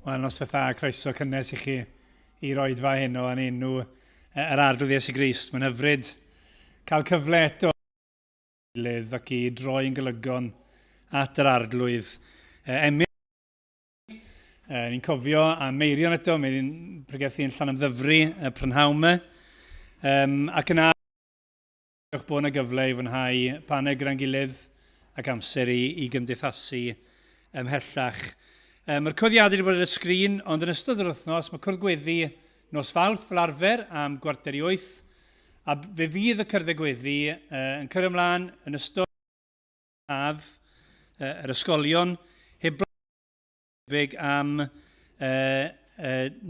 Wel, noswaith dda, croeso cynnes i chi i'r oedfa heno yn enw yr Arglwydd Iesu Grist. Mae'n hyfryd cael cyfle eto gilydd ac i droi yn golygon at yr Arglwydd. Emyr, ni'n cofio am Meirion eto, mae'n pregethu yn Llanymddyfri y prynhawn yma. Ac yna, Diolch bod yna gyfle i fwynhau paned gyda'n gilydd ac amser i gymdeithasu ymhellach. Mae'r coddiadau wedi bod ar y sgrin, ond yn ystod yr wythnos mae cwrdd gweddi nos Fawrth fel arfer am 7:45, a fe fydd y cyrddau gweddi yn cyrraedd ymlaen yn ystod haf yr ysgolion, heblaw debyg am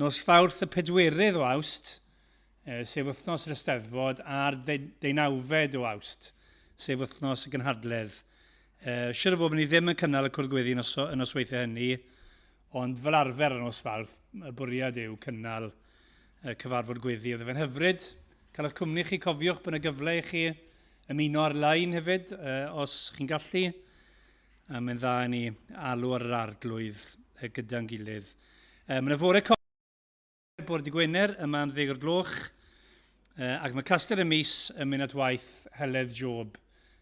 nos Fawrth y pedwerydd o Awst, sef wythnos yr Eisteddfod, a'r deunawfed o Awst, sef wythnos y gynhadledd. Siwr o fod bod ni ddim yn cynnal y cwrdd gweddi y nosweithiau hynny, ond fel arfer ar nos Fawrth, y bwriad yw cynnal cyfarfod gweddi. Oedd fe'n hyfryd cael eich cwmni chi, cofiwch bod yna gyfle i chi ymuno ar-lein hefyd, os chi'n gallu. A mae'n dda i ni alw ar yr Arglwydd gyda'n gilydd. Mae yna fore coffi bore dy Gwener yma am 10 o'r gloch, ac mae Castell y Mis yn mynd at waith Heledd Job,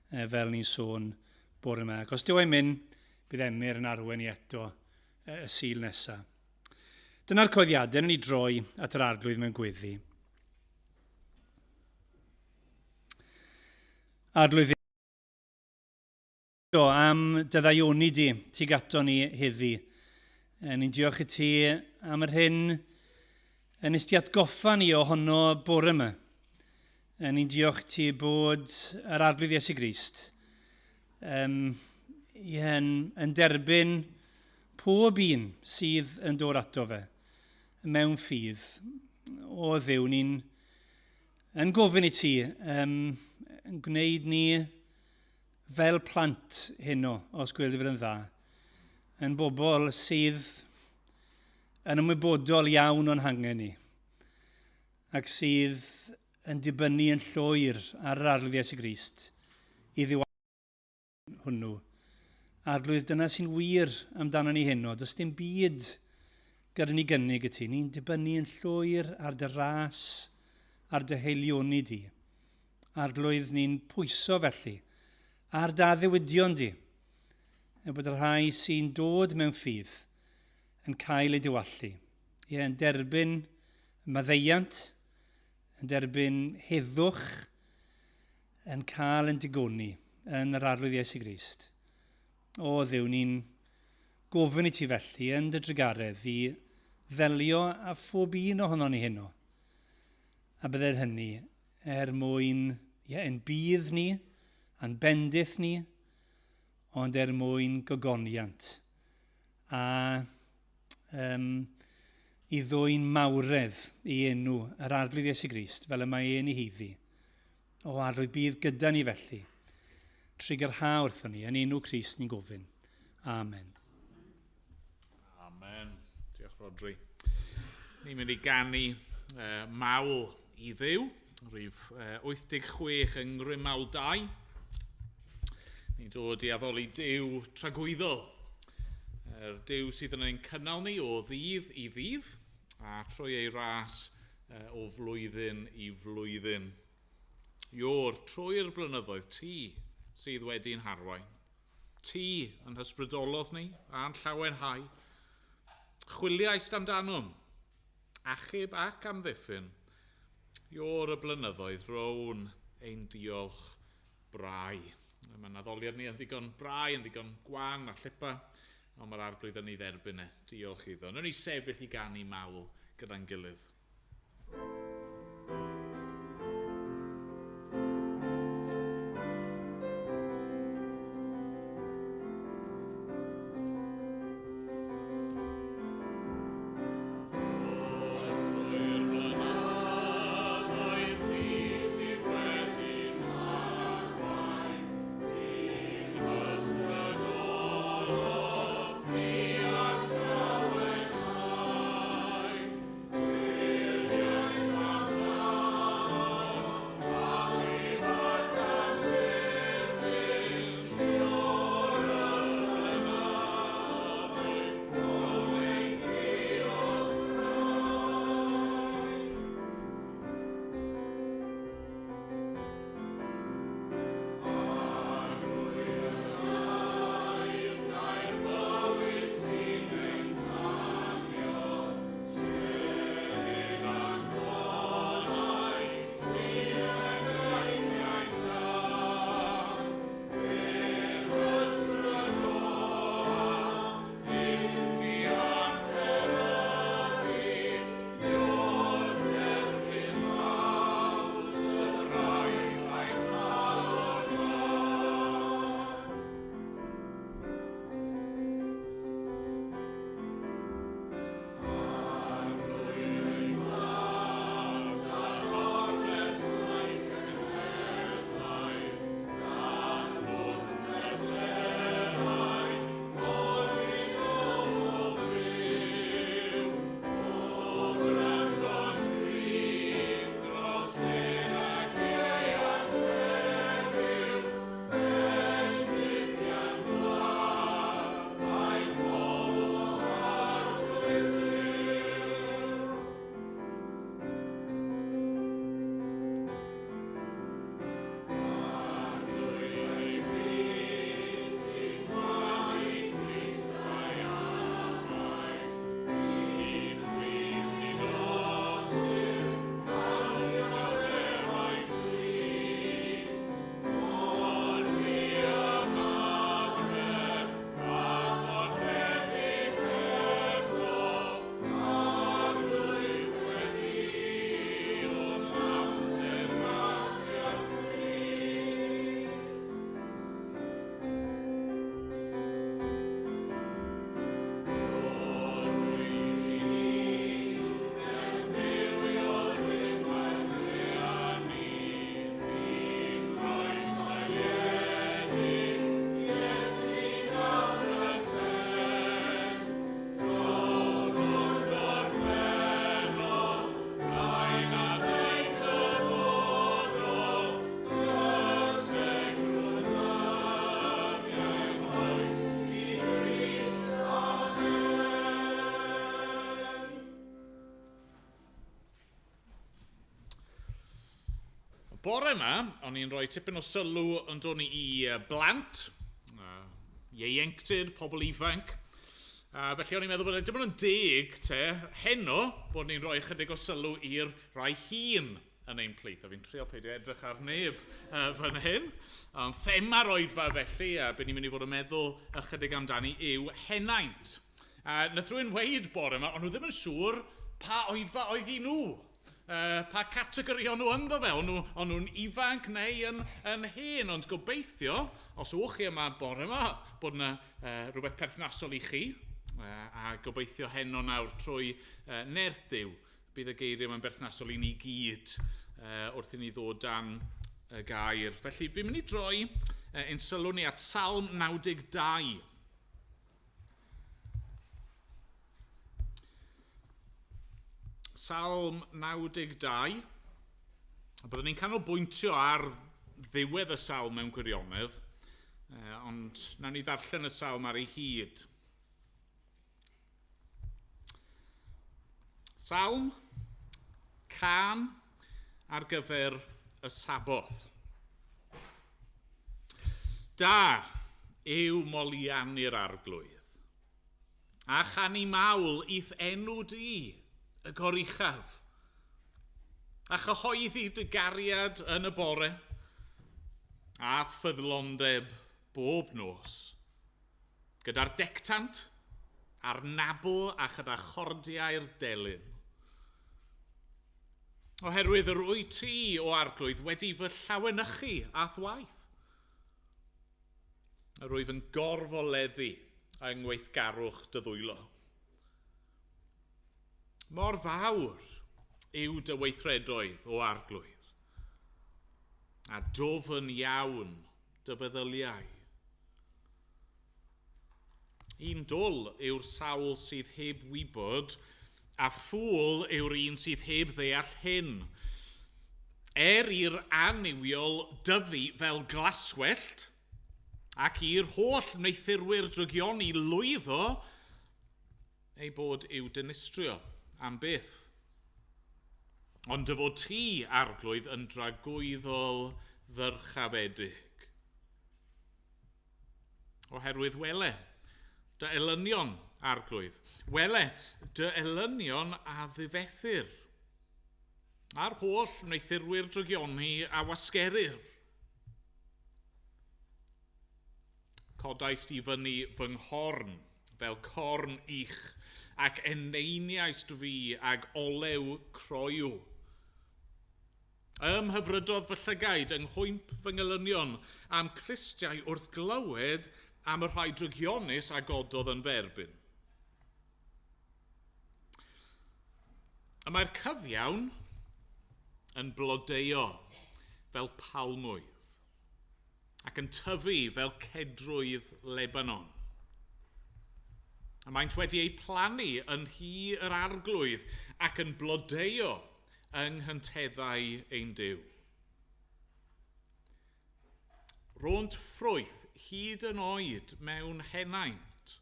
fel ni'n sôn bore yma. Ac os dyw e'n mynd, bydd Emyr yn arwain ni eto y Sul nesaf. Dyna'r coeddiadau, ni droi at yr Arglwydd mewn gweddi. Arglwydd Do, am dy ddaioni di, ti gato ni heddi. Ni'n diolch i ti am yr hyn yn nes ti atgoffa ni ohono bore yma. Ni'n diolch i ti bod yr Arglwydd Iesu Grist ie, yn derbyn pob un sydd yn dod ato fe mewn ffydd. O Dduw, ni'n yn gofyn i ti yn gwneud ni fel plant heno, os gweld i fod yn dda, yn bobl sydd yn ymwybodol iawn o'n hangen ni, ac sydd yn dibynnu yn llwyr ar yr Arglwydd Iesu Grist i ddiwallu hwnnw. Arglwydd, dyna sy'n wir amdano ni heno. Does dim byd gyda ni gynnig i ti. Ni'n dibynnu yn llwyr ar dy ras, ar dy haelioni di. Arglwydd, ni'n pwyso felly ar dy addewidion di, er bod y rhai sy'n dod mewn ffydd yn cael eu diwallu. Ie, yn derbyn maddeuant, yn derbyn heddwch, yn cael yn digoni yn yr Arglwydd Iesu Grist. O Dduw, ni'n gofyn i ti felly yn dy drugaredd i ddelio â phob un ohonon ni heno. A bydded hynny er mwyn, ie, ein budd ni, a'n bendith ni, ond er mwyn gogoniant a i ddwyn mawredd i enw yr Arglwydd Iesu Grist fel y mae e'n ei haeddu. O Arglwydd, bydd gyda ni felly. Trugarha wrthon ni, yn enw Crist ni'n gofyn. Amen. Amen. Diolch, Rodri. Ni'n mynd i ganu mawl i Dduw, rhif 86 yng Ngrymawl 2. Ni'n dod i addoli Duw tragwyddol. Yr Duw sydd yn ein cynnal ni o ddydd i ddydd, a trwy ei ras o flwyddyn i flwyddyn. Ior, trwy'r blynyddoedd ti sydd wedi'n harwain. Ti yn hysbrydolodd ni a'n llawenhau. Chwiliaist amdanom, achub ac amddiffyn. Ior y blynyddoedd rown ein diolch brau. Mae'n addoliad ni yn ddigon brau, yn ddigon gwan a llipa, ond mae'r Arglwydd yn ei dderbyn e. Diolch iddo. Nw'n ni sefyll i ganu mawl gyda'n gilydd. Bore yma, o'n i'n rhoi tipyn o sylw yn dod i blant, ieuenctid, pobl ifanc. Felly o'n i'n meddwl bod e dim ond yn deg te, heno, bod ni'n rhoi chydig o sylw i'r rhai hŷn yn ein plith. A fi'n trio peidio edrych ar neb fan hyn. Thema'r oedfa felly, a be ni'n mynd i fod yn meddwl ychydig amdani yw henaint. Nath rhywun weud bore yma, ond nhw ddim yn siŵr pa oedfa oedd hi nhw. Pa categori o'n nhw ynddo fe? O'n nhw'n ifanc neu yn hen? Ond gobeithio, os o'ch chi yma bore yma, bod yna rhywbeth perthnasol i chi. A gobeithio heno nawr trwy nerth Duw, bydd y geiriau yma'n berthnasol i ni gyd wrth i ni ddod dan y gair. Felly fi'n mynd i droi ein sylw ni at Salm 92. Salm 92. A byddwn ni'n canolbwyntio ar ddiwedd y salm mewn gwirionedd, ond nawn ni ddarllen y salm ar ei hyd. Salm, cân ar gyfer y Saboth. Da yw moliannu'r Arglwydd, a chanu mawl i'th enw di, y goruchaf, a chyhoeddi dy gariad yn y bore, a ffyddlondeb bob nos, gyda'r dectant, a'r nabl a chyda chordiau'r delyn. Oherwydd yr wyt ti, o Arglwydd, wedi fy llawenychu a'th waith. Yr wyf yn gorfoleddu yng ngweithgarwch dy ddwylo. Mor fawr yw dy weithredoedd, o Arglwydd, a dwfn iawn dy feddyliau. Un dwl yw'r sawl sydd heb wybod, a ffŵl yw'r un sydd heb ddeall hyn. Er i'r annuwiol dyfu fel glaswellt, ac i'r holl wneuthurwyr drygioni lwyddo, ei bod i'w dinistrio am byth. Ond dy fod ti, Arglwydd, yn dragwyddol ddyrchafedig. Oherwydd wele, dy elynion, Arglwydd. Wele, dy elynion a ddifethir, a'r holl wneuthurwyr drygioni a wasgerir. Codaist i fyny fy nghorn fel corn ych, ac eneiniaist fi ag olew croyw. Ymhyfrydodd fy llygaid yng nghwymp fy ngelynion am clustiau wrth glywed am y rhai drygionus a gododd yn f'erbyn. Y mae'r cyfiawn yn blodeuo fel palmwydd ac yn tyfu fel cedrwydd Lebanon. Y maent wedi eu plannu yn nhŷ yr Arglwydd ac yn blodeuo yng nghynteddau ein Duw. Rônt ffrwyth hyd yn oed mewn henaint,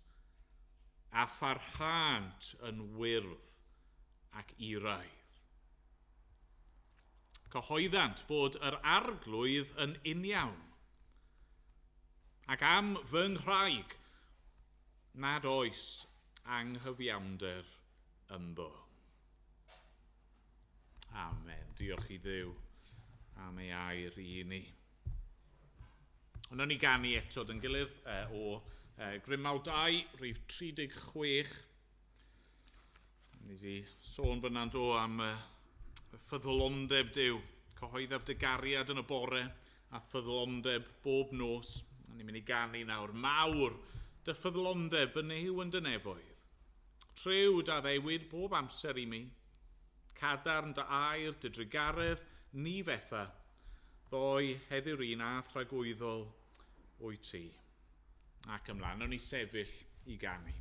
a pharhânt yn wyrdd ac iraidd. Cyhoeddant fod yr Arglwydd yn uniawn, ac am fy nghraig nad oes anghyfiawnder ynddo. Amen. Diolch i Dduw am ei air i ni. Ond ni ganu eto dyn gilydd o Grymawl 2, rhif 36. Nes i sôn fyna'n do am ffyddlondeb Duw. Cyhoeddaf dy gariad yn y bore a ffyddlondeb bob nos. A ni'n mynd i ganu nawr. Mawr dy ffyddlondeb fy Nuw yn dy nefoedd. Tryw dy addewid bob amser i mi. Cadarn dy air, dy drugaredd, ni fetha. Ddoe heddiw'r un a thragwyddol wyt ti. Ac ymlaen, o'n i sefyll i ganu.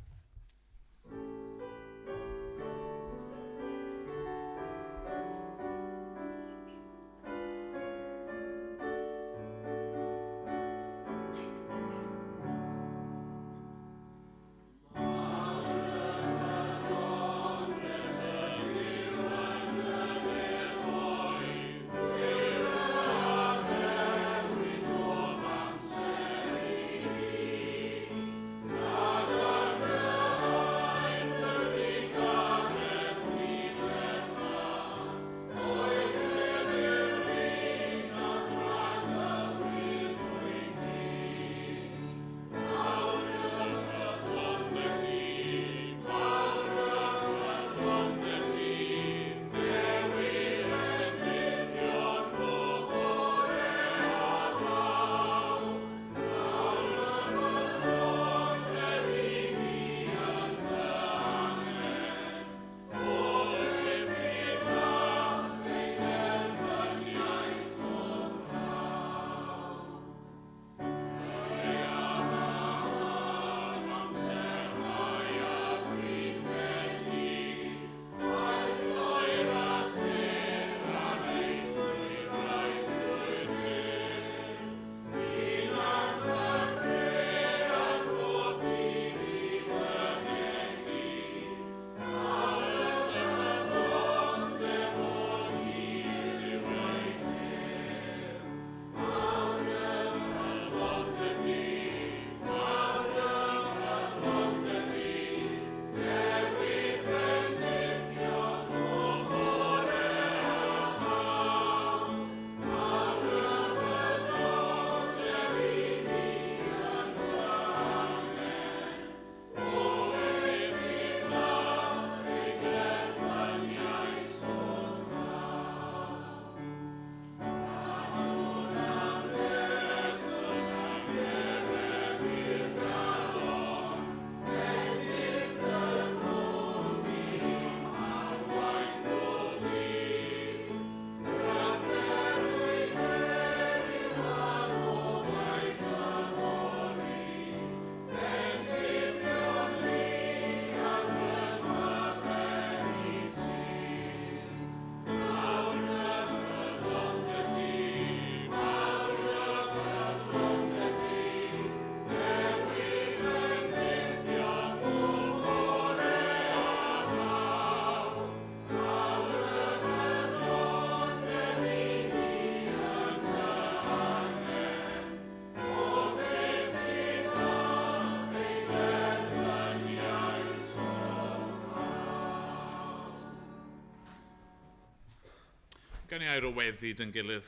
Gan i air o weddi dyn gilydd.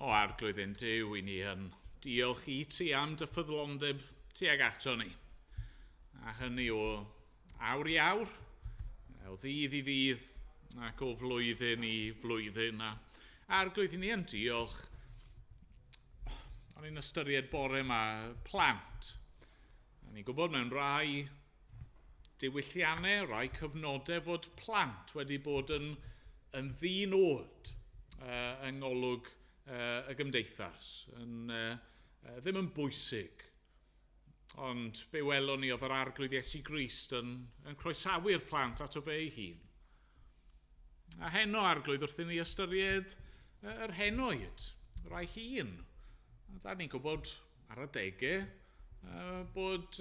O Arglwydd ein Duw, i ni yn diolch i ti am dy ffyddlondeb tuag ato ni. A hynny o awr i awr, o ddydd i ddydd, ac o flwyddyn i flwyddyn. A Arglwydd, i ni yn diolch. O'n i'n ystyried bore yma plant. A ni'n gwybod mewn rai diwylliannau, rai cyfnodau fod plant wedi bod yn ddinod yng ngolwg y gymdeithas, yn, ddim yn bwysig. Ond be welon ni oedd yr Arglwydd Iesu Grist yn croesawu'r plant ato fe ei hun. A heno, Arglwydd, wrth i ni ystyried yr henoed, rai hun. A da ni'n gwybod ar adegau bod,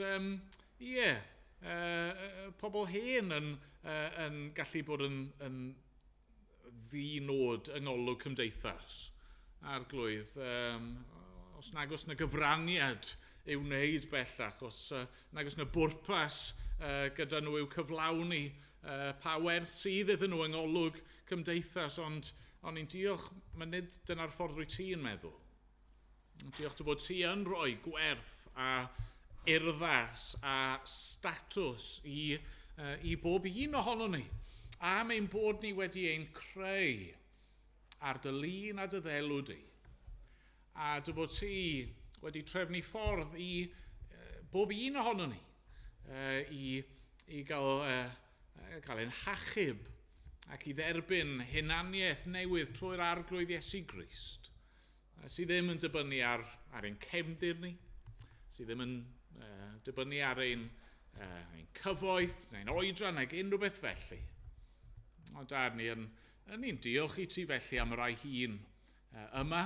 pobl hen yn gallu bod yn ddinod yng ngolwg cymdeithas. Arglwydd, os nag oes na gyfraniad i'w wneud bellach, os nag oes na bwrpas gyda nhw i'w cyflawni, pa werth sydd iddyn nhw yng ngolwg cymdeithas, ond ni'n diolch, mae nid dyna'r ffordd rwy ti'n meddwl. Diolch dy fod ti yn rhoi gwerth a urddas a statws i bob un ohono ni. Am ein bod ni wedi ein creu ar dy lun a dy ddelw di. A dy fod ti wedi trefnu ffordd i bob un ohono ni i gael ein hachub ac i dderbyn hunaniaeth newydd trwy'r Arglwydd Iesu Grist, sydd ddim yn dibynnu ar ein cefndir ni, sydd ddim yn dibynnu ar ein cyfoeth, neu'n oedran, neu unrhyw beth felly. Ond ar ni ni'n diolch i ti felly am y rai hun yma.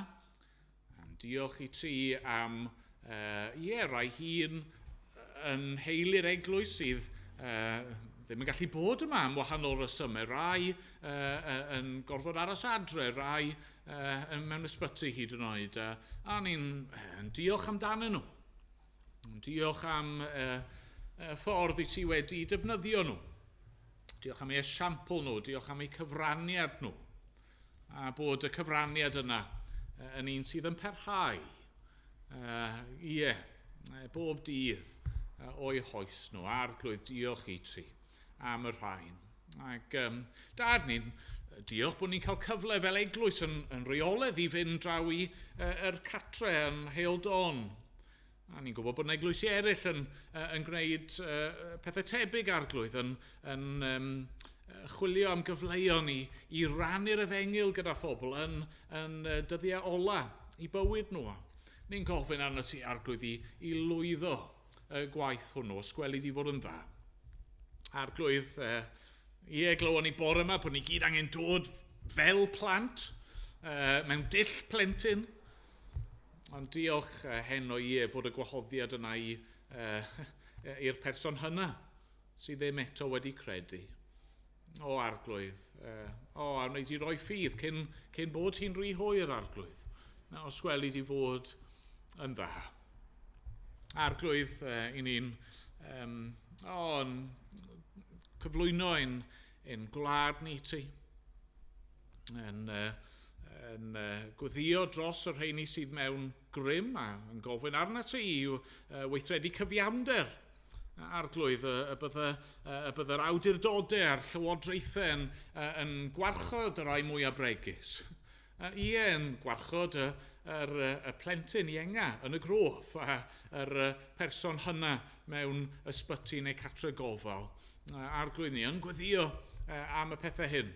Am diolch i ti am rai hun yn heulu'r eglwys sydd ddim yn gallu bod yma am wahanol resymau. Rai yn gorfod aros adre, rai mewn ysbyty hyd yn oed. A ni'n diolch amdanyn nhw. Diolch am y ffordd i ti wedi defnyddio nhw. Diolch am eu esiampl nhw, diolch am eu cyfraniad nhw. A bod y cyfraniad yna yn un sydd yn parhau. Bob dydd o'i hoes nhw. Arglwydd, diolch i ti am y rhain. Ac Dad, ni'n diolch bod ni'n cael cyfle fel eglwys yn rheolaidd i fynd draw i yr catre yn Heol Don. A ni'n gwybod bod eglwysi eraill yn gwneud pethau tebyg, Arglwydd, yn chwilio am gyfleon i rannu'r efengyl gyda phobl yn dyddiau ola i bywyd nhw. Ni'n gofyn arno ti, Arglwydd, i lwyddo y gwaith hwnnw, os gweli di fod yn dda. Arglwydd, glywon ni bore yma bod ni gyd angen dod fel plant, mewn dull plentyn. Ond diolch heno i fod y gwahoddiad yna i'r person hynna sydd ddim eto wedi credu. O Arglwydd, a wneud i roi ffydd cyn bod hi'n rhy hwyr, Arglwydd. Os gweli di fod yn dda. Arglwydd, i ni'n cyflwyno ein gwlad ni ti. Yn gweddio dros y rheini sydd mewn grym a yn gofyn arna ti i weithredu cyfiawnder. Arglwydd, y bydde'r awdurdodau a'r llywodraethau yn gwarchod y rai mwyaf bregus. Ie, yn gwarchod y plentyn ienga yn y groth a'r person hynna mewn ysbyty neu catre gofal. Arglwydd, ni yn gweddio am y pethau hyn.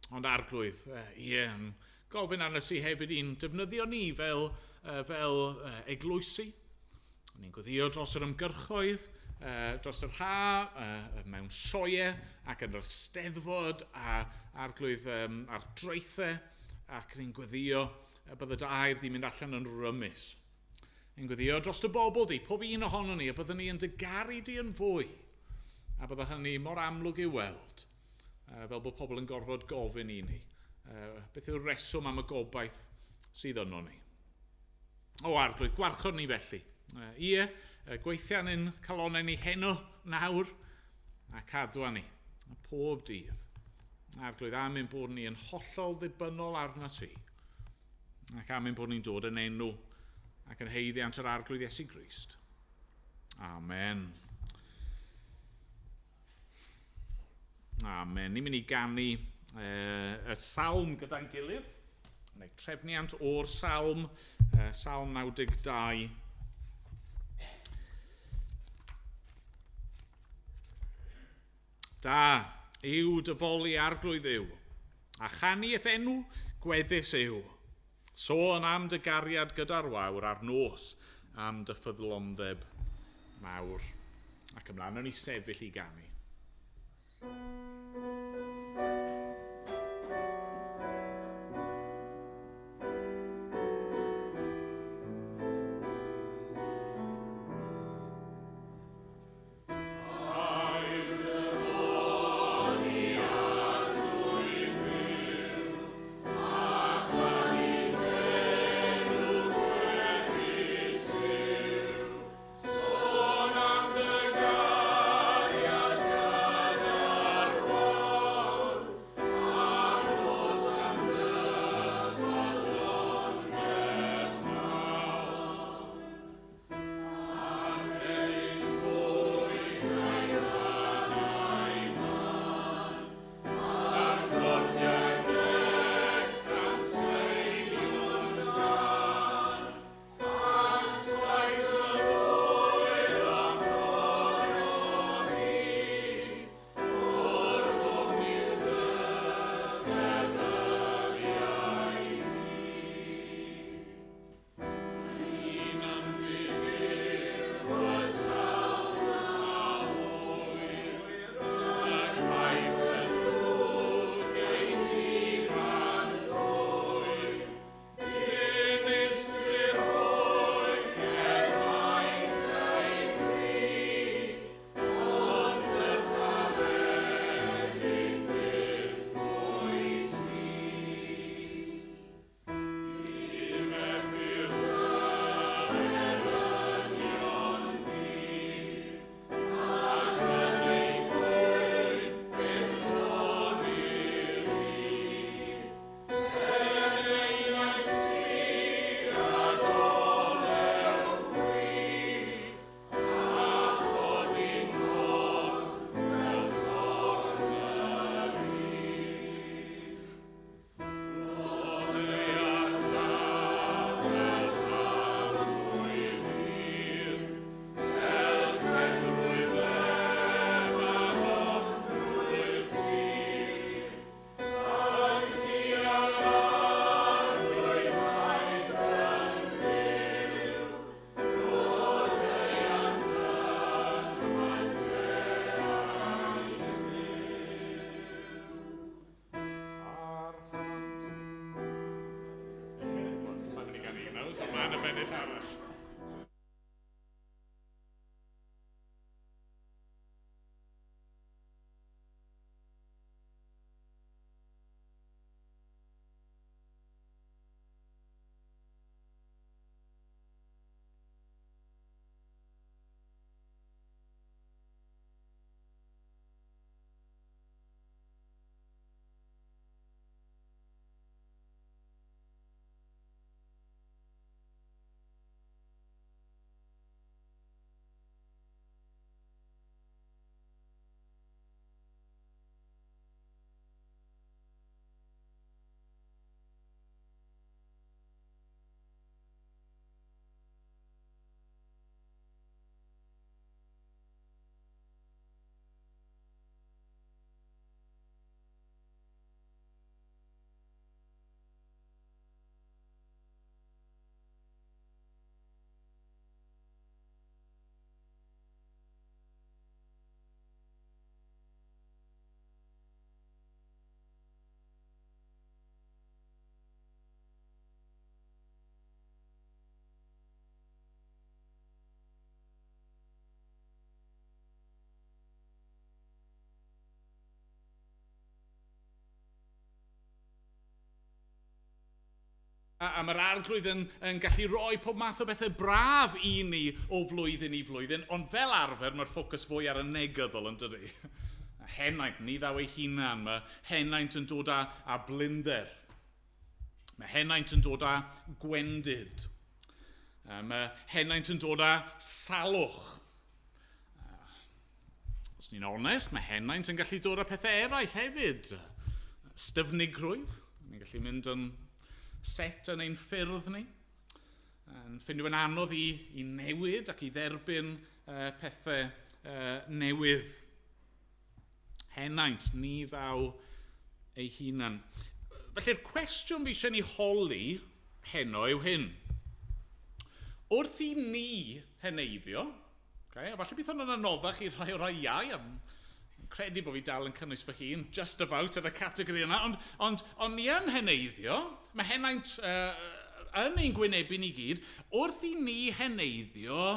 Ond Arglwydd, yn gofyn arno ti hefyd i'n defnyddio ni fel eglwysi. Ni'n gweddio dros yr ymgyrchoedd, dros yr ha, mewn sioe ac yn yr steddfod a Arglwydd ar draethau, ac ni'n gweddio bydde dy air di mynd allan yn rymus. Ni'n gweddio dros dy bobl di, pob un ohono ni, a byddwn ni yn dy garu di yn fwy, a bydde hynny mor amlwg i'w weld, fel bod pobl yn gorfod gofyn i ni. Beth yw'r reswm am y gobaith sydd yno ni? O Arglwydd, gwarchod ni felly. Gweithio yn calonau ni heno nawr, a cadw ni. Pob dydd. Arglwydd, am ein bod ni yn hollol ddibynnol arno ti. Ac am ein bod ni'n dod yn enw ac yn haeddiant yr Arglwydd Iesu Grist. Amen. Amen. Ni'n mynd i ganu y salm gyda'n gilydd, neu trefniant o'r salm, Salm 92. Da yw dy foli Arglwydd yw, a chanu eith enw gweddus yw. Sôn am dy gariad gyda'r wawr a'r nos, am dy ffyddlondeb mawr. Ac ymlaen, o'n i sefyll i ganu. A mae'r Arglwydd yn gallu rhoi pob math o bethau braf i ni o flwyddyn i flwyddyn, ond fel arfer mae'r ffocws fwy ar y negyddol, yn dydy? A Mae henaint, ni ddaw ei hunan, mae henaint yn dod â blinder. Mae henaint yn dod â gwendid. Mae henaint yn dod â salwch. Os ni'n onest, mae henaint yn gallu dod â pethau eraill hefyd. Styfnigrwydd. Ni'n gallu mynd yn set yn ein ffyrdd ni. Yn ffindio yn anodd i newid ac i dderbyn pethau newydd. Henaint, ni ddaw ei hunan. Felly'r cwestiwn fi eisiau ni holi heno yw hyn. Wrth i ni heneiddio, okay, a falle bydd hwn yn anoddach i rhai o'r rhai iau, am credu bod fi dal yn cynnwys fy hun, just about yn y categori yna, ond ni yn heneiddio, mae henaint yn ein gwynebu ni gyd, wrth i ni heneiddio,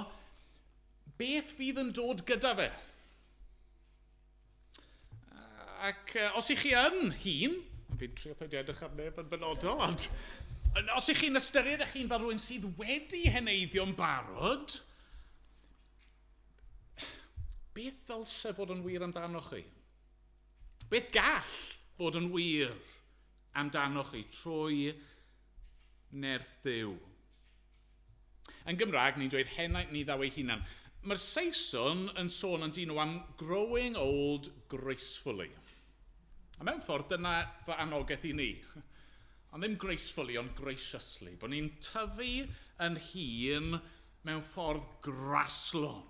beth fydd yn dod gyda fe? Ac os ych chi yn hŷn, fi'n trio peidio edrych ar neb yn benodol, ond os ych chi'n ystyried eich hun fel rhywun sydd wedi heneiddio'n barod, beth ddylse fod yn wir amdanoch chi? Beth gall fod yn wir amdanoch chi trwy nerth Duw? Yn Gymraeg, ni'n dweud henaint ni ddaw ei hunan. Mae'r Saeson yn sôn yn dyn nhw am growing old gracefully. A mewn ffordd, dyna fy anogaeth i ni. Ond ddim gracefully, ond graciously. Bod ni'n tyfu yn hun mewn ffordd graslon.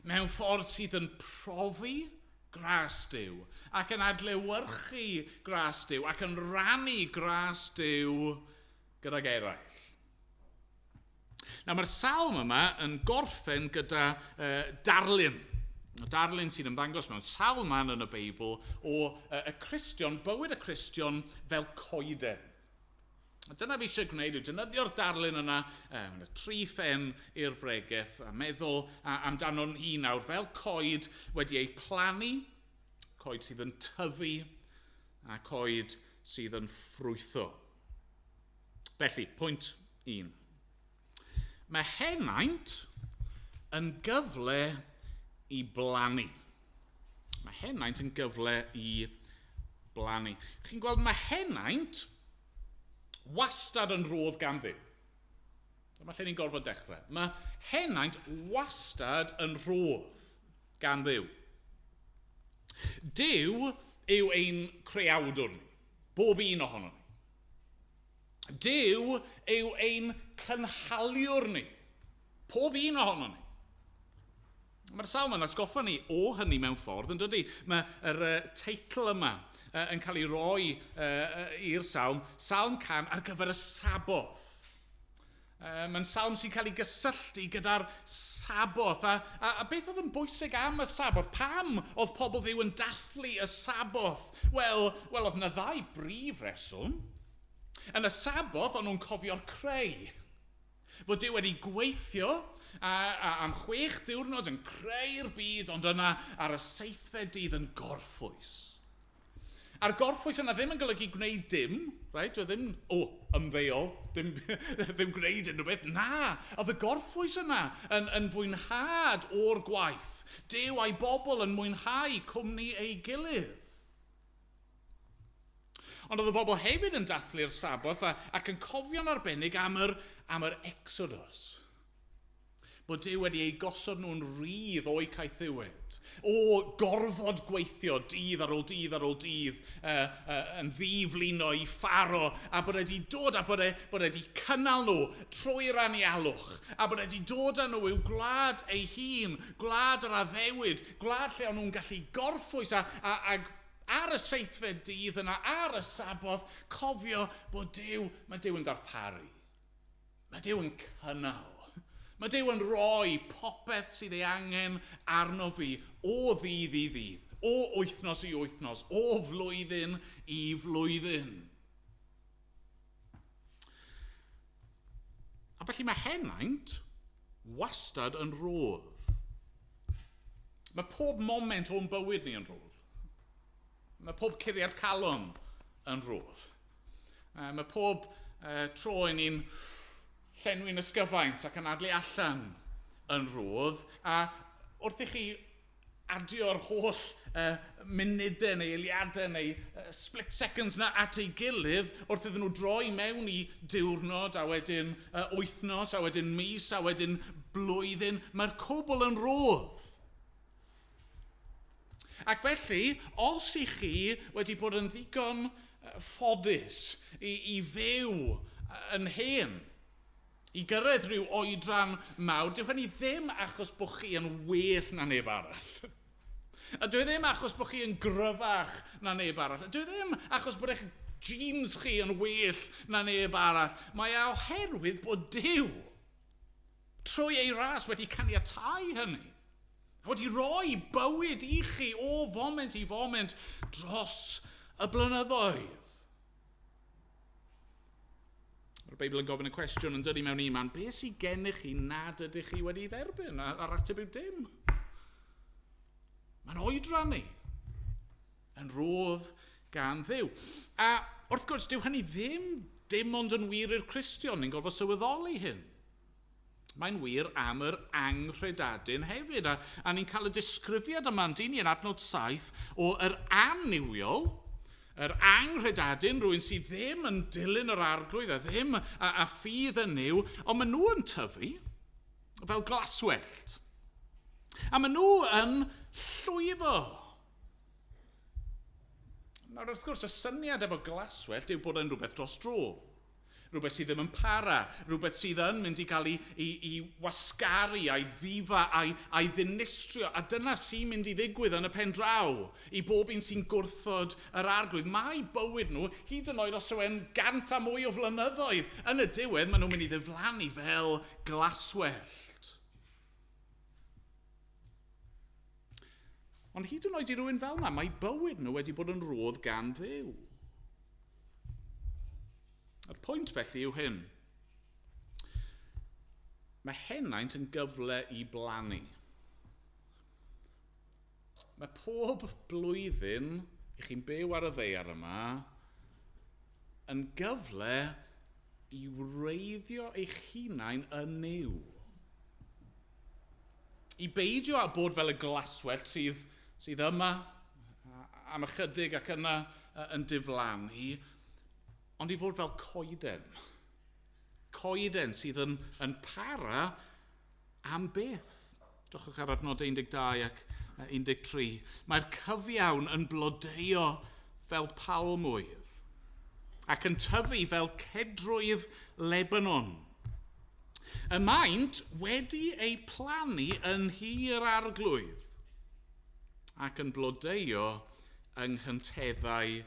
Mewn ffordd sydd yn profi gras Duw, ac yn adlewyrchu gras Duw, ac yn rannu gras Duw gydag eraill. Nawr, mae'r salm yma yn gorffen gyda darlun. Darlun sy'n ymddangos mewn sawl man yn y Beibl o y Cristion, bywyd y Cristion fel coeden. A dyna fi eisiau gwneud yw defnyddio'r darlun yna, y tri phen i'r bregeth, a meddwl amdano'n hun nawr fel coed wedi ei plannu, coed sydd yn tyfu, a coed sydd yn ffrwytho. Felly, pwynt 1. Mae henaint yn gyfle i blannu. Mae henaint yn gyfle i blannu. Chi'n gweld, mae henaint wastad yn rhodd gan Dduw. Dyma lle ni'n gorfod dechrau. Mae henaint wastad yn rhodd gan Dduw. Duw yw ein creawdwr ni. Bob un ohono ni. Duw yw ein cynhaliwr ni. Pob un ohono ni. Mae'r salm yn atgoffa ni o hynny mewn ffordd, yn dydy? Mae'r teitl yma yn cael ei roi i'r salm, Salm 100 ar gyfer y Saboth. Mae'n salm sy'n cael ei gysylltu gyda'r Saboth. A beth oedd yn bwysig am y Saboth? Pam oedd pobl Dduw yn dathlu y Saboth? Wel, oedd yna ddau brif reswm. Yn y Saboth, o'n nhw'n cofio'r creu. Fod Duw wedi gweithio am 6 diwrnod yn creu'r byd, ond yna ar y 7fed dydd yn gorffwys. A'r gorffwys yna ddim yn golygu gwneud dim, right? Doedd ddim, ymddeol, dim, ddim gwneud unrhyw beth. Na, oedd y gorffwys yna yn fwynhad o'r gwaith. Duw a'i bobl yn mwynhau cwmni ei gilydd. Ond oedd y bobl hefyd yn dathlu'r Saboth ac yn cofio'n arbennig am yr Exodus. Bod Duw wedi eu gosod nhw'n rhydd o'u caethiwed, o gorfod gweithio dydd ar ôl dydd ar ôl dydd, yn ddiflino i Pharo, a bod wedi dod a bod e wedi cynnal nhw trwy'r anialwch, a bod wedi dod â nhw i'w gwlad ei hun, gwlad yr addewid, gwlad lle o'n nhw'n gallu gorffwys a ar y 7fed dydd yna, ar y Saboth, cofio bod Duw, mae Duw yn darparu. Mae Duw yn cynnal. Mae Duw yn rhoi popeth sydd ei angen arno fi o ddydd i ddydd, o wythnos i wythnos, o flwyddyn i flwyddyn. A felly mae henaint wastad yn rhodd. Mae pob moment o'n bywyd ni yn rhodd. Mae pob curiad calon yn rhodd. Mae pob tro i ni'n llenwi'n ysgyfaint ac yn adlu allan yn rhodd. A wrth i chi Adio'r holl munudau neu eiliadau neu split seconds na at ei gilydd wrth iddyn nhw droi mewn i diwrnod a wedyn wythnos a wedyn mis a wedyn blwyddyn, mae'r cwbl yn rodd. Ac felly, os i chi wedi bod yn ddigon ffodus i fyw yn hen, i gyrraedd rhyw oedran mawr, dyw hynny ddim achos bod chi yn well na neb arall. A dyw e ddim achos bod chi yn gryfach na neb arall. A dyw e ddim achos bod eich genes chi yn well na neb arall. Mae e oherwydd bod Duw trwy ei ras wedi caniatáu hynny. Wedi rhoi bywyd i chi o foment i foment dros y blynyddoedd. Mae'r Beibl yn gofyn y cwestiwn yn dydi mewn un man, beth sydd gennych chi nad ydych chi wedi dderbyn? A'r ateb yw dim. Mae'n oedran ni yn rodd gan Dduw. A wrth gwrs, dyw hynny ddim dim ond yn wir i'r Cristion, ni'n gorfod sylweddoli hyn. Mae'n wir am yr anghredadun hefyd. A ni'n cael y disgrifiad yma yn dyn ni yn adnod 7 o yr annuwiol, yr anghredadun, rhywun sydd ddim yn dilyn yr Arglwydd a ddim a ffydd yn Nuw, ond maen nhw yn tyfu fel glaswellt. A maen nhw yn llwyddo. Nawr, wrth gwrs, y syniad efo glaswellt yw bod e'n rhywbeth dros dro. Rhywbeth sydd ddim yn para, rhywbeth sydd yn mynd i gael ei wasgaru, a'i ddifa, a'i ddinistrio. A dyna sy'n mynd i ddigwydd yn y pen draw i bob un sy'n gwrthod yr Arglwydd. Mae bywyd nhw, hyd yn oed os yw e'n 100 a mwy o flynyddoedd, yn y diwedd maen nhw'n mynd i ddiflannu fel glaswellt. Ond hyd yn oed i rywun fel yna, mae bywyd nhw wedi bod yn rodd gan Dduw. A'r pwynt felly yw hyn. Mae henaint yn gyfle i blannu. Mae pob blwyddyn i chi'n byw ar y ddaear yma yn gyfle i wreiddio eich hunain yn Nuw. I beidio â bod fel y glaswellt sydd yma am ychydig ac yna yn diflannu, ond i fod fel coeden. Coeden sydd yn para am byth. Drychwch ar adnod 12 ac 13. Mae'r cyfiawn yn blodeuo fel palmwydd ac yn tyfu fel cedrwydd Lebanon. Y maent wedi eu plannu yn nhir Arglwydd ac yn blodeuo yng nghynteddau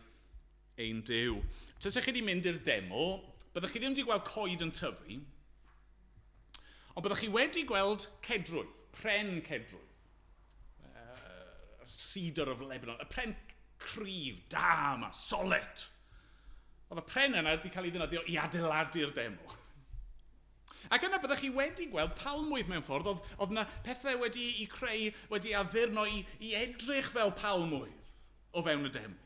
ein Duw. Tasech chi wedi mynd i'r deml, byddech chi ddim wedi gweld coed yn tyfu, ond byddech chi wedi gweld cedrwydd, pren cedrwydd, cedar of Lebanon, y pren cryf, da yma, solid. Oedd y pren yna wedi cael ei ddefnyddio i adeiladu'r deml. Ac yna byddech chi wedi gweld palmwydd mewn ffordd, oedd yna pethau wedi eu creu, wedi addurno i edrych fel palmwydd o fewn y deml.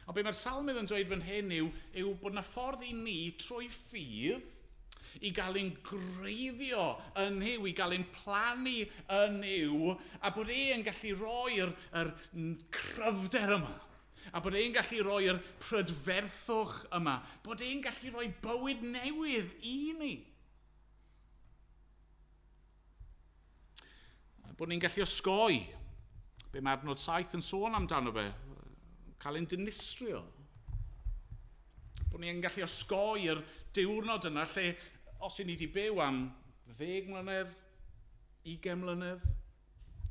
Ond be mae'r salmydd yn dweud fan hyn yw bod yna ffordd i ni trwy ffydd i gael ein gwreiddio yn Nuw, i gael ein plannu yn Nuw, a bod e'n gallu rhoi'r cryfder yma, a bod e'n gallu rhoi'r prydferthwch yma, bod e'n gallu rhoi bywyd newydd i ni. A bod ni'n gallu osgoi be mae adnod 7 yn sôn amdano fe, cael ein dinistrio. Bod ni'n gallu osgoi'r diwrnod yna lle, os i ni wedi byw am 10 mlynedd, 20 mlynedd,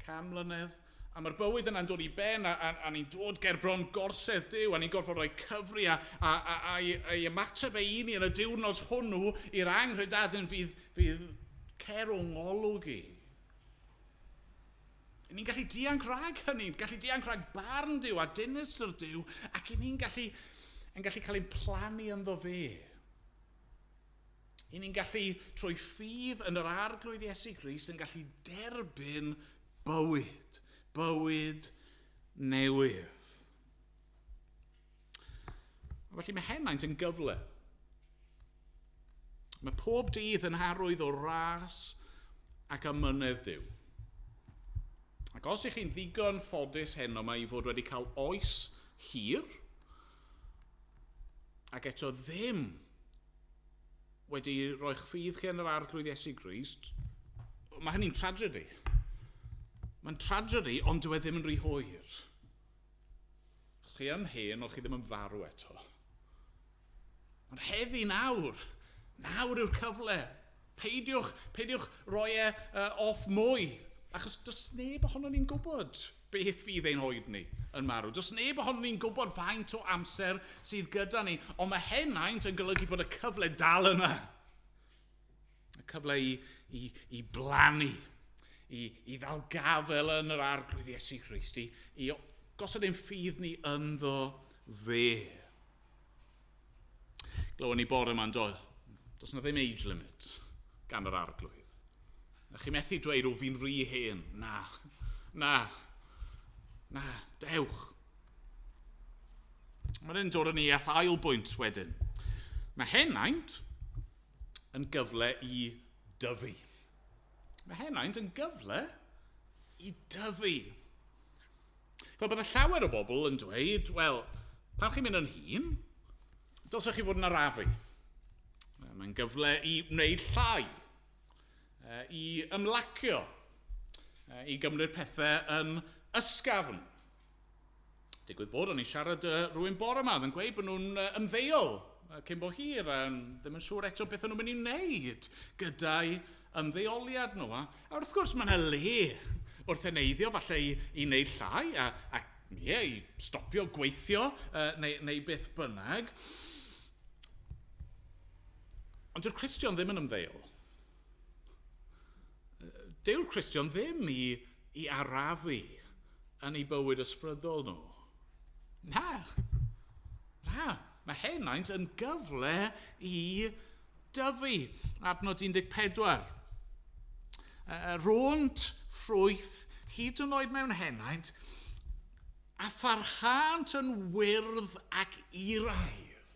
100 mlynedd, a mae'r bywyd yna'n dod i ben a ni'n dod ger bron gorsedd Duw, a ni'n gorfod rhoi cyfri a ymateb ei ni yn y diwrnod hwnnw i'r anghredadun fydd cer o ngolwg i. Ni'n gallu dianc rhag hynny, gallu dianc rhag barn Duw a dinistr Duw, ac ni'n gallu cael ein plannu ynddo fe. I ni'n gallu, trwy ffydd yn yr Arglwydd Iesu Grist, yn gallu derbyn bywyd, bywyd newydd. A felly mae henaint yn gyfle. Mae pob dydd yn arwydd o ras ac amynedd Duw. Ac os ych chi'n ddigon ffodus heno yma i fod wedi cael oes hir, ac eto ddim wedi roi'ch ffydd chi yn yr Arglwydd Iesu Grist, mae hynny'n tragedy. Mae'n tragedy, ond dyw e ddim yn rhy hwyr. Chi yn hen, ond chi ddim yn farw eto. Ond heddi nawr, nawr yw'r cyfle. Peidiwch, peidiwch roi e off mwy, achos does neb ohono ni'n gwybod beth fydd ein hoed ni yn marw. Does neb ohono ni'n gwybod faint o amser sydd gyda ni, ond mae henaint yn golygu bod y cyfle dal yna. Y cyfle i, i, i blannu, i, i ddal gafel yn yr Arglwydd Iesu Grist, i, i gosod ein ffydd ni ynddo fe. Glywon ni bore yma'n do. Does na ddim age limit gan yr Arglwydd. A chi methu dweud, o fi'n rhy hen. Na, na, na, dewch. Mae'n dod â ni at ail bwynt wedyn. Mae henaint yn gyfle i dyfu. Mae henaint yn gyfle i dyfu. Gweld, bydde llawer o bobl yn dweud, wel, pan chi'n mynd yn hŷn, dylsech chi fod yn arafu. Mae'n gyfle i wneud llai, i ymlacio, i gymryd pethau yn ysgafn. Digwydd bod, o'n i'n siarad rhywun bore yma, oedd yn gweud bod nhw'n ymddeol cyn bo hir, a ddim yn siŵr eto beth o'n nhw'n mynd i wneud gyda'i ymddeoliad nhw. A wrth gwrs, mae yna le wrth eneiddio falle i, i wneud llai a, a ie, i stopio gweithio neu, neu beth bynnag. Ond dyw'r Cristion ddim yn ymddeol. Dyw'r Cristion ddim i, i arafu yn ei bywyd ysbrydol nhw. Na. Na. Mae henaint yn gyfle i dyfu. Adnod 14. Rônt ffrwyth hyd yn oed mewn henaint a pharhânt yn wyrdd ac iraidd.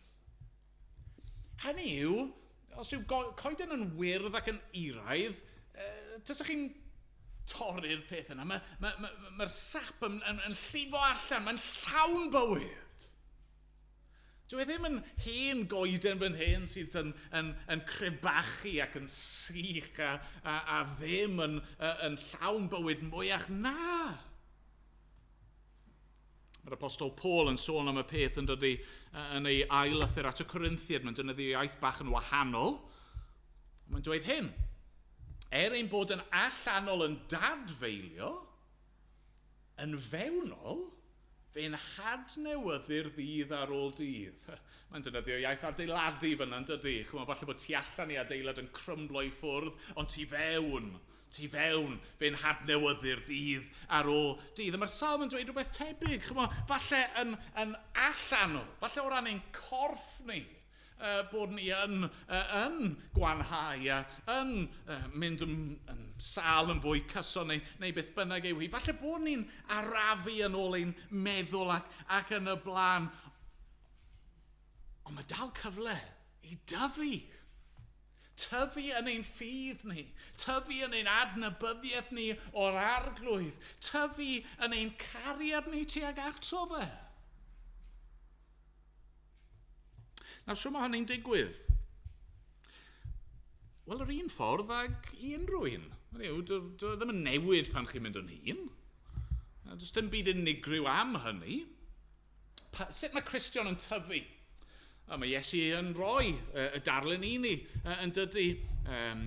Hynny yw, os yw coeden yn wyrdd ac yn iraidd, tasach chi'n torri'r peth yna, mae'r ma, ma, ma, ma sap yn, yn, yn llifo allan, mae'n llawn bywyd. Dyw e ddim yn hen goeden fan hyn sydd yn, yn, yn crebachu ac yn sych a, a, a ddim yn, yn llawn bywyd mwyach. Na! Mae'r Apostol Paul yn sôn am y peth yn dydy yn ei ail lythyr at y Corinthiad. Mae'n defnyddio iaith bach yn wahanol. Mae'n dweud hyn. Er ein bod yn allanol yn dadfeilio, yn fewnol, fe'n hadnewyddu'r ddydd ar ôl dydd. Mae'n defnyddio iaith adeiladu fyna, yn dydy? Chymod, falle bod tu allan i adeilad yn crymblo i ffwrdd, ond tu fewn, tu fewn, fe'n hadnewyddu'r ddydd ar ôl dydd. A mae'r salm yn dweud rhywbeth tebyg, chymod, falle yn, yn allanol, falle o ran ein corff ni, bod ni yn, yn gwanhau a yn mynd yn, yn sâl yn fwy cyson neu, neu beth bynnag yw hi. Falle bod ni'n arafu yn ôl ein meddwl ac, ac yn y blaen. Ond mae dal cyfle i dyfu. Tyfu yn ein ffydd ni, tyfu yn ein adnabyddiaeth ni o'r Arglwydd, tyfu yn ein cariad ni tuag ato fe. Nawr, shwt mae hynny'n digwydd? Wel, yr un ffordd ag i unrhyw un. Hynny yw, dyw e ddim yn newid pan chi'n mynd yn hŷn. Does dim byd unigryw am hynny. Pa, sut mae Cristion yn tyfu? A mae Iesu yn rhoi y darlun i ni, yn dydy. Um,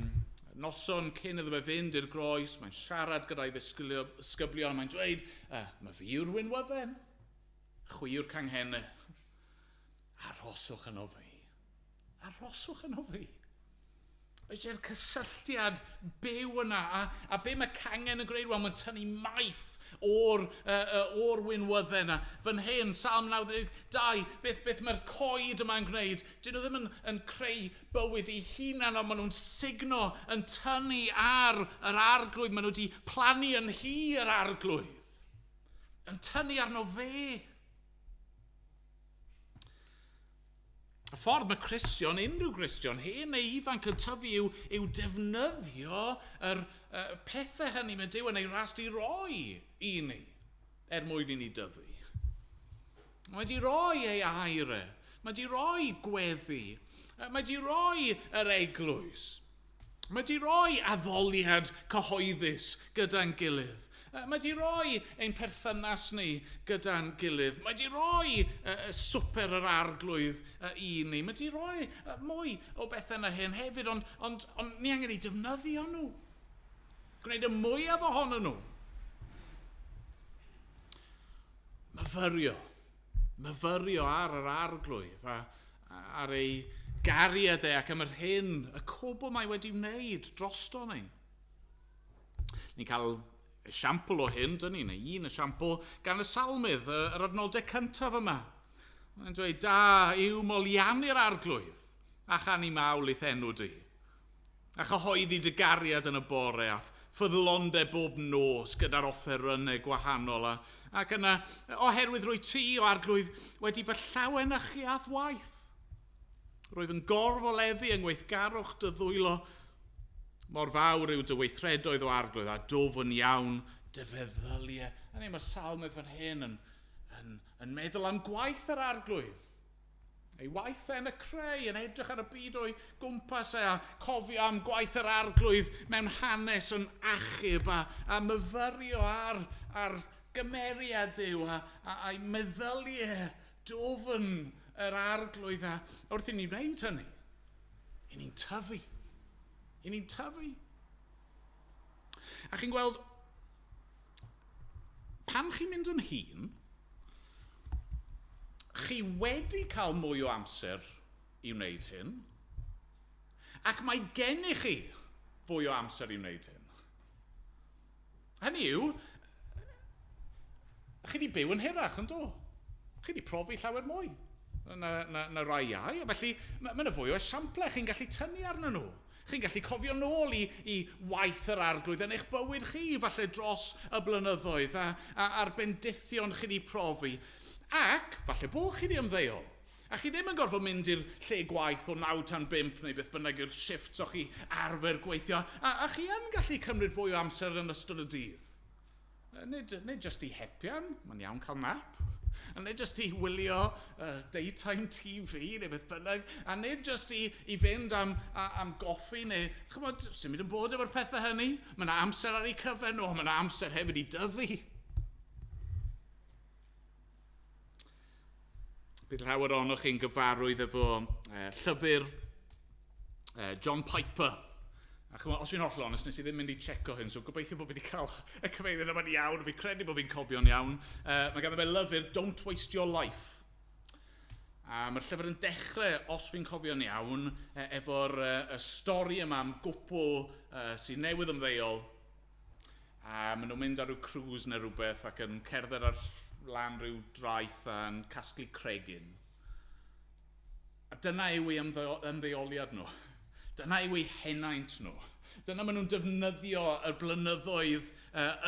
noson cyn iddo fe fynd i'r groes, mae'n siarad gyda'i ddisgyblion, mae'n dweud, mae fi yw'r winwydden, chwi yw'r canghennau. Arhoswch yno fi. Arhoswch yno fi. Mae eisiau'r cysylltiad byw yna. A, a be mae cangen yn gwneud? Wel, mae'n tynnu maeth o'r, uh, or winwydden yna. Fan hyn, Salm 92, beth, beth mae'r coed yma'n gwneud? Dyn nhw ddim yn, yn creu bywyd eu hunan, ond maen nhw'n sugno, yn tynnu ar yr Arglwydd. Maen nhw wedi plannu yn nhŷ yr Arglwydd. Yn tynnu arno fe. Y ffordd mae Cristion, unrhyw Gristion, hen neu ifanc yn tyfu yw defnyddio yr pethau hynny mae Duw yn ei ras di roi i ni, er mwyn i ni dyfu. Mae di roi ei air e, mae di roi gweddi, mae di roi yr eglwys, mae di roi addoliad cyhoeddus gyda'n gilydd. Mae di roi ein perthynas ni gyda'n gilydd. Mae di roi swper yr arglwydd i ni. Mae di roi mwy o bethau na hyn hefyd, ond ni angen i defnyddio nhw. Gwneud y mwyaf ohonyn nhw. Myfyrio. Myfyrio ar yr arglwydd a ar ei gariad e ac am yr hyn, y cwbl mae wedi wneud drosto ni. Ni'n cael esiampl o hyn, dyn ni, neu un esiampl gan y salmydd, yr adnodau cyntaf yma. Mae'n dweud, da yw moliannu'r arglwydd, a chanu mawl i'th enw di. A chyhoeddi dy gariad yn y bore, a ffyddlondeb bob nos gyda'r offerynnau gwahanol. Ac yna, oherwydd rwy ti o arglwydd wedi fy llawenychu a'th waith. Rwyf yn gorfoleddu yng ngweithgarwch dy ddwylo. Mor fawr yw dy weithredoedd o arglwydd a dwfn iawn dy feddyliau. A ni, mae'r salmydd fan hyn yn meddwl am gwaith yr arglwydd. Ei waith e yn y creu, yn edrych ar y byd o'i gwmpas e a cofio am gwaith yr arglwydd mewn hanes yn achub a myfyrio ar gymeriad Duw a'i meddyliau dwfn yr arglwydd. A wrth i ni wneud hynny, i ni'n tyfu. I ni'n tyfu. A chi'n gweld, pan chi'n mynd yn hŷn, chi wedi cael mwy o amser i wneud hyn, ac mae gennych chi fwy o amser i wneud hyn. Hynny yw, chi wedi byw yn hirach, yn do? Chi wedi profi llawer mwy na rai iau, a felly mae yna fwy o esiamplau chi'n gallu tynnu arnyn nhw. Chi'n gallu cofio nôl i waith yr arglwydd yn eich bywyd chi, falle dros y blynyddoedd, a'r bendithion chi wedi profi. Ac, falle bod chi wedi ymddeol. A chi ddim yn gorfod mynd i'r lle gwaith o 9 tan 5 neu beth bynnag yw'r shifts o'ch chi arfer gweithio. A chi yn gallu cymryd fwy o amser yn ystod y dydd. Nid jyst i hepian, mae'n iawn cael nap. A nid jyst i wylio daytime TV neu beth bynnag. A nid jyst i fynd am goffi neu... Chymod, sy'n mynd yn bod efo'r pethau hynny. Mae yna amser ar eu cyfer nhw, mae yna amser hefyd i dyfu. Bydd llawer ohonoch chi'n gyfarwydd efo llyfr John Piper. A chymod, os fi'n hollol onest, nes i ddim mynd i checo hyn, so gobeithio bod fi wedi cael y cyfeiriad yma'n iawn, fi'n credu bod fi'n cofio'n iawn. Mae ganddo fe lyfr Don't Waste Your Life. A mae'r llyfr yn dechrau, os fi'n cofio'n iawn, efo'r y stori yma am gwpl sy'n newydd ymddeol. A maen nhw'n mynd ar ryw cruise neu rhywbeth ac yn cerdded ar lan rhyw draeth a'n casglu cregyn. A dyna yw ei ymddeoliad nhw. Dyna yw eu henaint nhw. Dyna maen nhw'n defnyddio y blynyddoedd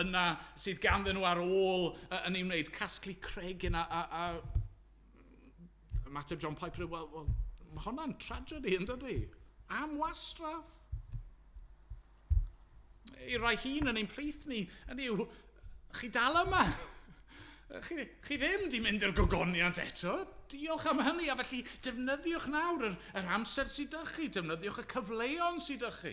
yna sydd ganddyn nhw ar ôl yn ei wneud casglu cregyn a ymateb John Piper, well, mae hwnna'n tragedy yn dydi? Am wastraff. I rai hun yn ein plith ni, ydy yw, chi dal yma. Chi ddim di mynd i'r gogoniant eto. Diolch am hynny, a felly defnyddiwch nawr yr amser sydd â chi, defnyddiwch y cyfleon sydd â chi.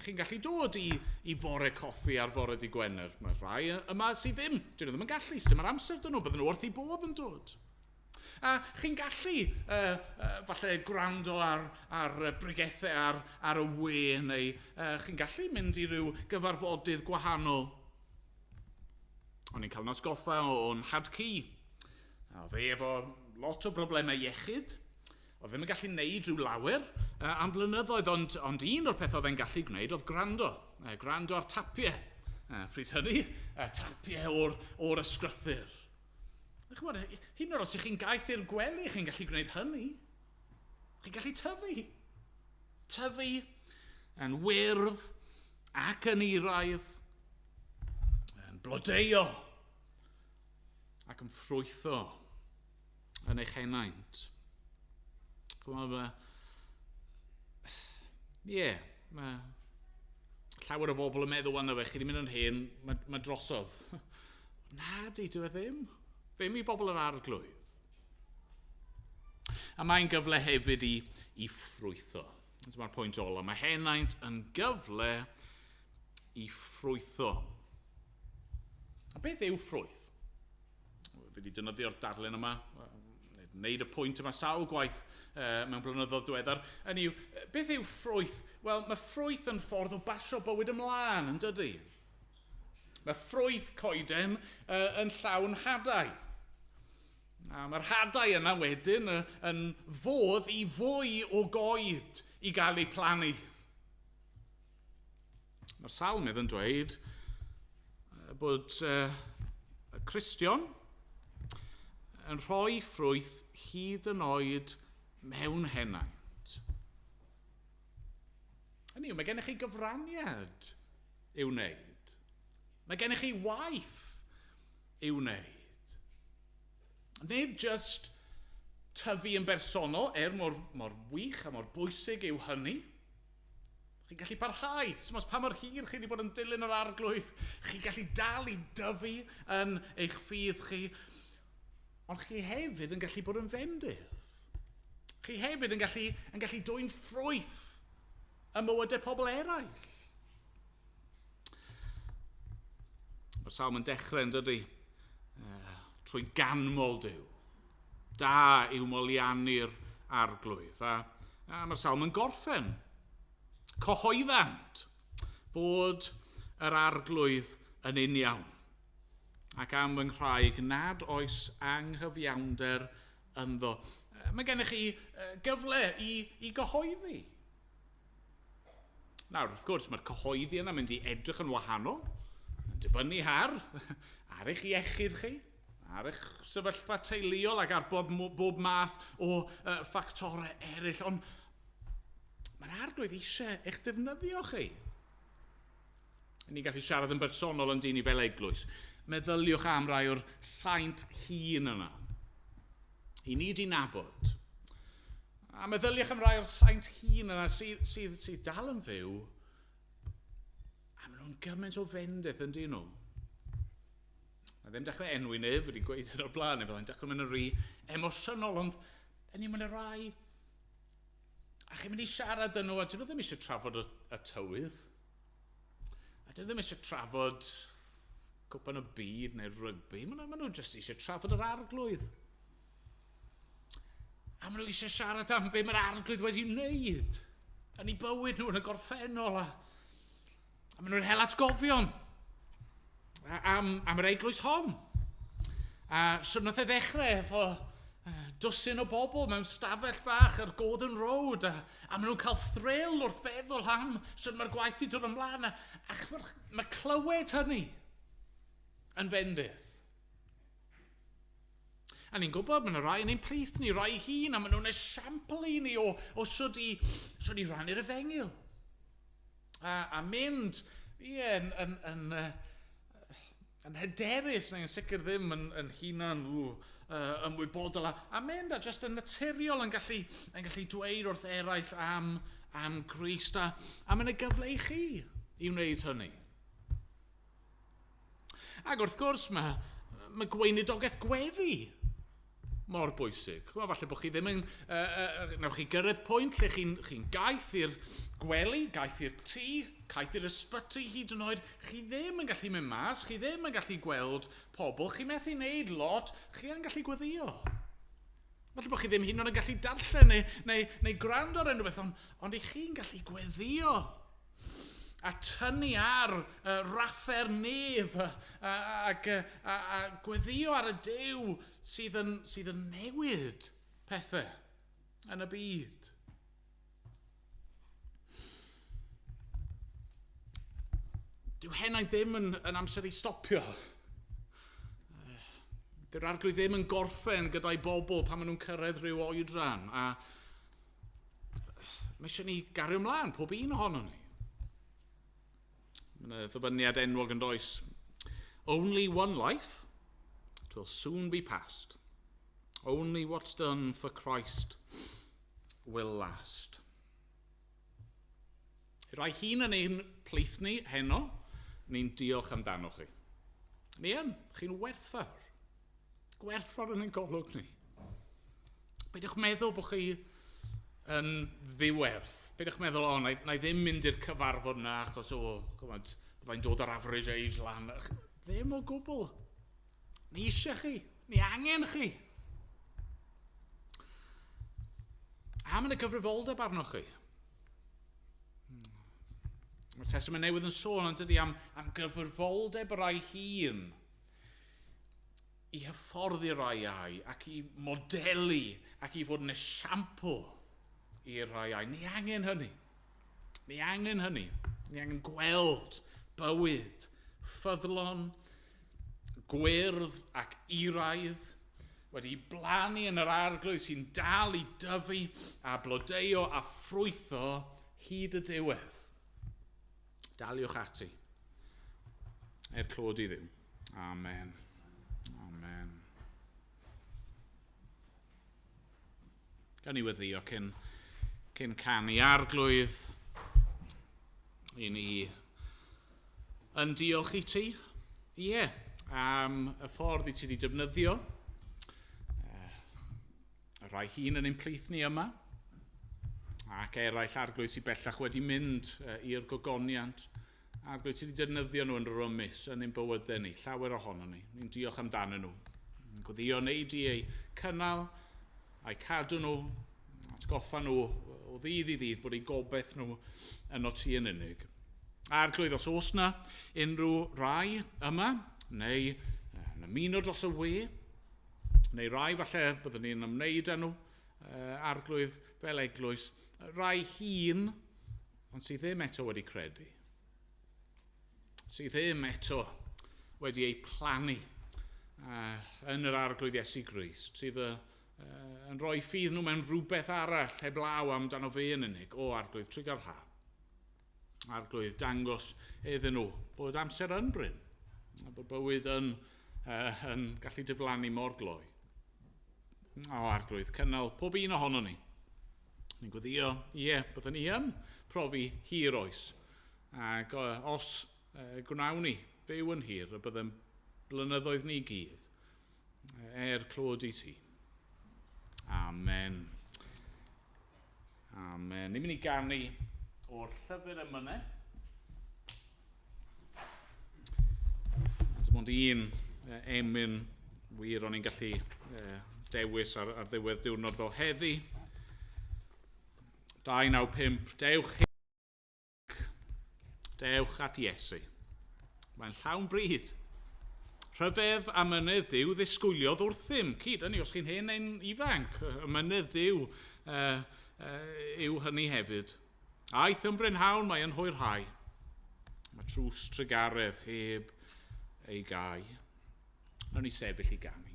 Chi'n gallu dod i fore coffi ar fore di Gwener. Mae rhai yma sydd ddim, dyn nhw ddim yn gallu, sdim yr amser dyn nhw, bydden nhw wrth eu bodd yn dod. A chi'n gallu falle gwrando ar bregethau ar y we, neu chi'n gallu mynd i ryw gyfarfodydd gwahanol. O'n i'n cael yn atgoffa o'n had-cu. Oedd e efo lot o broblemau iechyd. Oedd ddim yn gallu neud rhyw lawer am flynyddoedd, ond un o'r pethau oedd e'n gallu gwneud oedd gwrando. Gwrando ar tapiau. Pryd hynny, tapiau o'r ysgrythur. Chymod, hyd yn oed os ych chi'n gaeth i'r gwely, chi'n gallu gwneud hynny. Chi'n gallu tyfu. Tyfu yn wyrdd ac yn iraidd, yn blodeuo ac yn ffrwytho yn eich henaint. Chymod, ie, mae llawer o bobl yn meddwl yna fe, chi wedi mynd yn hen, mae drosodd. Na di, dyw e ddim. Ddim i bobl yr Arglwydd. A mae'n gyfle hefyd i ffrwytho. Dyma'r pwynt ola. Mae henaint yn gyfle i ffrwytho. A beth yw ffrwyth? Fi wedi defnyddio'r darlun yma, wneud y pwynt yma sawl gwaith mewn blynyddoedd diweddar. Hynny yw, beth yw ffrwyth? Wel, mae ffrwyth yn ffordd o basio bywyd ymlaen, yn dydy? Mae ffrwyth coeden yn llawn hadau. A mae'r hadau yna wedyn yn fodd i fwy o goed i gael eu plannu. Mae'r salmydd yn dweud bod y Cristion yn rhoi ffrwyth hyd yn oed mewn henaint. Hynny yw, mae gennych chi gyfraniad i'w wneud. Mae gennych chi waith i'w wneud. Nid just tyfu yn bersonol, er mor wych a mor bwysig yw hynny. Chi'n gallu parhau, os pa mor hir chi wedi bod yn dilyn yr Arglwydd, chi'n gallu dal i dyfu yn eich ffydd chi, ond chi hefyd yn gallu bod yn fendith. Chi hefyd yn gallu dwyn ffrwyth ym mywydau pobl eraill. Mae'r salm yn dechrau, yn dydy, trwy ganmol Duw. Da yw moliannu'r Arglwydd. A mae'r salm yn gorffen. Cyhoeddant fod yr Arglwydd yn uniawn, ac am fy nghraig nad oes anghyfiawnder ynddo. Mae gennych chi gyfle i gyhoeddi. Nawr, wrth gwrs, mae'r cyhoeddi yna mynd i edrych yn wahanol, yn dibynnu ar eich iechyd chi, ar eich sefyllfa teuluol ac ar bob math o ffactorau eraill, ond mae'r Arglwydd eisiau eich defnyddio chi. Ni'n gallu siarad yn bersonol yn dyn ni fel eglwys. Meddyliwch am rai o'r saint hun yna. I ni di nabod. A meddyliwch am rai o'r saint hun yna sydd dal yn fyw. A maen nhw'n gymaint o fendith yn dyn nhw. A ddim dechrau enwi neb, wedi gweud hyn o'r blaen, neu byddai'n dechrau mynd yn rhy emosiynol, ond yn ni'n mynd y rai. A chi'n mynd i siarad yn nhw, a dyn nhw ddim eisiau trafod y tywydd. A dyn nhw ddim eisiau trafod cwpan y byd neu'r rygbi. Maen nhw jyst eisiau trafod yr Arglwydd. A maen nhw eisiau siarad am be mae'r Arglwydd wedi wneud yn eu bywyd nhw yn y gorffennol. A maen nhw'n hel atgofion am yr eglwys hon. A sut nath e ddechrau efo dwsin o bobl mewn stafell fach ar Gordon Road, a maen nhw'n cael thrill wrth feddwl am sut mae'r gwaith wedi dod ymlaen, a mae clywed hynny yn fendith. A ni'n gwybod, mae yna rai yn ein plith ni, rai hun, a maen nhw'n esiampl i ni o sut i rannu'r efengyl. A mynd, ie, yn hyderus, neu'n sicr ddim yn hunan ymwybodol, a mynd a jyst yn naturiol yn gallu dweud wrth eraill am Grist, a mae yna gyfle i chi i wneud hynny. Ac wrth gwrs, mae gweinidogaeth gweddi mor bwysig. Chymod, falle bod chi ddim yn... Newch chi gyrraedd pwynt lle chi'n gaeth i'r gwely, gaeth i'r tŷ, caeth i'r ysbyty hyd yn oed. Chi ddim yn gallu mynd mas, chi ddim yn gallu gweld pobl, chi methu wneud lot, chi yn gallu gweddio. Falle bod chi ddim hyd yn oed yn gallu darllen neu gwrando ar unrhyw beth, ond i chi'n gallu gweddio. A tynnu ar raffer nef a gweddio ar y Duw sydd yn newid pethau yn y byd. Dyw henaint ddim yn amser i stopio. Dyw'r Arglwydd ddim yn gorffen gyda'i bobl pan maen nhw'n cyrraedd rhyw oedran. A mae eisiau ni gario ymlaen, pob un ohonon ni. Mae yna ddyfyniad enwog yn does. Only one life, it will soon be past. Only what's done for Christ will last. Rai hun yn ein plith ni heno, ni'n diolch amdano chi. Ni yn, chi'n werthfawr. Gwerthfawr yn ein golwg ni. Peidiwch meddwl bod chi yn ddiwerth. Peidiwch meddwl, o, na i ddim mynd i'r cyfarfod yna achos, o, chymod, byddai'n dod ar average age lan. Ddim o gwbl. Ni eisiau chi. Ni angen chi. A mae'n y gyfrifoldeb arnoch chi. Mae'r Testament Newydd yn sôn yn dydy am gyfrifoldeb rai hun i hyfforddi rai iau ac i modelu ac i fod yn esiampl i'r rai iau. Ni angen hynny. Ni angen hynny. Ni angen gweld bywyd ffyddlon, gwyrdd ac iraidd wedi blannu yn yr arglwydd sy'n dal i dyfu a blodeuo a ffrwytho hyd y diwedd. Daliwch ati. Er clod i Dduw. Amen. Amen. Gan i weddio cyn canu. Arglwydd, i ni yn diolch i ti. Ie, am y ffordd i ti wedi defnyddio. Y rhai hun yn ein plith ni yma. Ac eraill arglwydd sydd bellach wedi mynd i'r gogoniant. Arglwydd sydd wedi defnyddio nhw yn rymus yn ein bywydau ni, llawer ohono ni. Ni'n diolch amdano nhw. Gweddio wneud i eu cynnal a'i cadw nhw, atgoffa nhw o ddydd i ddydd bod eu gobaith nhw yno ti yn unig. Arglwydd, os oes na unrhyw rai yma, neu yn ymuno dros y we, neu rai falle byddwn ni'n ymwneud â nhw, arglwydd fel eglwys, rai hun, ond sydd ddim eto wedi credu. Sydd ddim eto wedi eu plannu yn yr arglwydd Iesu Grist, sydd yn rhoi ffydd nhw mewn rhywbeth arall heblaw amdano fe yn unig. O, arglwydd, trugarha. Arglwydd, dangos iddyn nhw bod amser yn brin, a bod bywyd yn gallu diflannu mor gloi. O, arglwydd, cynnal pob un ohono ni. Ni'n gweddio, ie, byddwn ni yn profi hir oes. Ac os gwnawn ni fyw yn hir, y byddwn blynyddoedd ni gyd, er clod i ti. Amen. Amen. Ni'n mynd i ganu o'r llyfr emynau. Dim ond un emyn wir o'n i'n gallu dewis ar ddiwedd diwrnod fel heddi. 295, dewch dewch at Iesu. Mae'n llawn bryd. Rhyfedd a mynydd Duw ddisgwyliodd wrthym. Cyd, hynny, os chi'n hen neu'n ifanc, y mynydd Duw yw hynny hefyd. Aeth yn brynhawn, mae yn hwyrhau. Mae trws trugaredd heb ei gau. Nawn ni sefyll i ganu.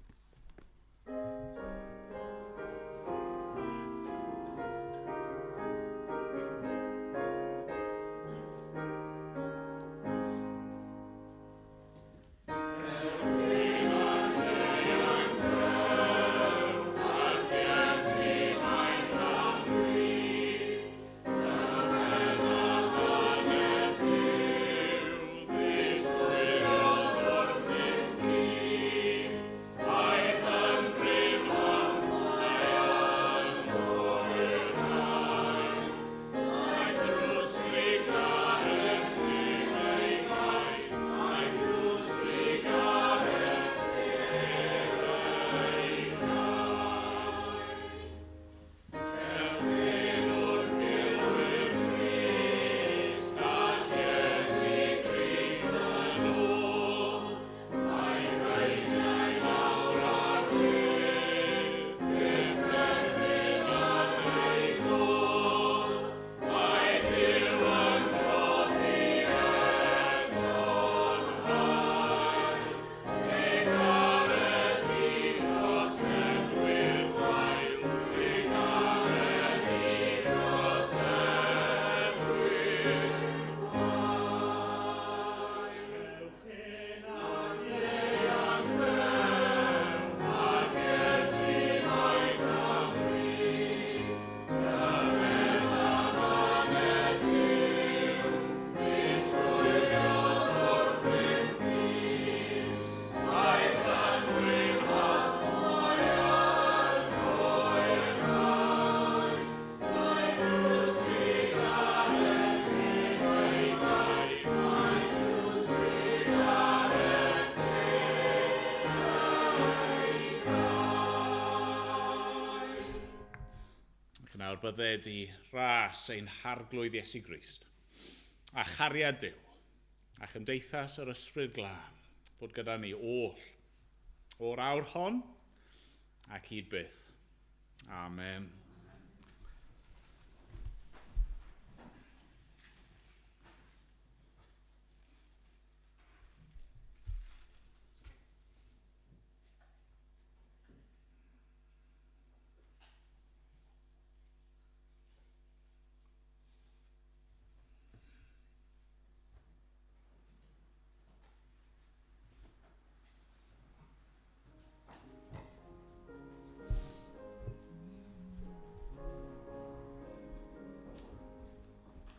Aeth yn brynhawn. bydded i ras ein harglwydd Iesu Grist, a chariad Duw, a chymdeithas yr Ysbryd Glân, fod gyda ni oll, o'r awr hon ac hyd byth. Amen.